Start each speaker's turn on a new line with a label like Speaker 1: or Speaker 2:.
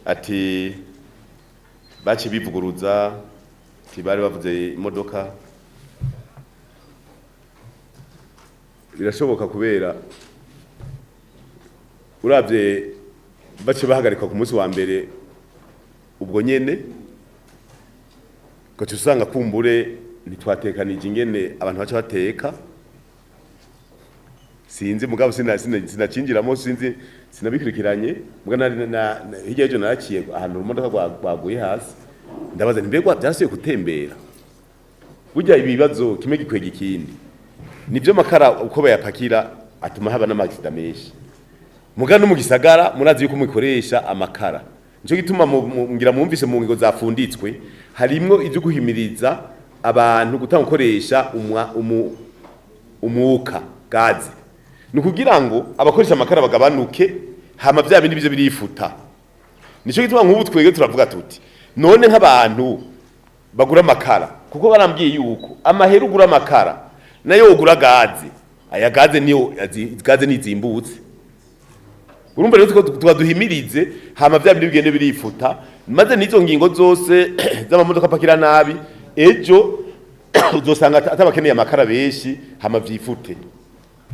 Speaker 1: Ati baci bivuguruza, ati bari bavuze imodoka. Birashoboka, kubera uravye bace bahagarikwa ku munsi wa mbere ubwo nyene, ugaca usanga kumbure ntitwatekanije ingene abantu baca bateka. Sinzi, mugabo sinacinjiramo, sinzi, sinabikurikiranye. Muga hirya y'ejo naraciye ahantu urumodoka rwaguye hasi, ndabaza nti: "Mbega byasubiye gutembera?" Burya ibibazo kimwe gikwega ikindi. Nivyo, makara uko bayapakira atuma haba n'ama accidents menshi. Muga no mu gisagara murazi yuko mubikoresha amakara. Nico gituma ngira mwumvise mu ngingo zafunditswe harimwo ivyo guhimiriza abantu gutanga gukoresha umwuka, gaz. Ni ukugira ngo abakoresha amakara bagabanuke, hama vya bindi bivyo birifuta. Nico gituma nk'ubu twebwe turavuga tuti: none nk'abantu bagura amakara, kuko barambwiye yuko amahera ugura amakara nayo ugura gaz, aya gaz niyo gaz nizimbutse. Urumva rero tuba duhimirize, hama vya bindi bigende birifuta, maze n'izo ngingo zose z'amamodoka apakira nabi, ejo uzosanga atabakeneye amakara benshi, hama vyifute.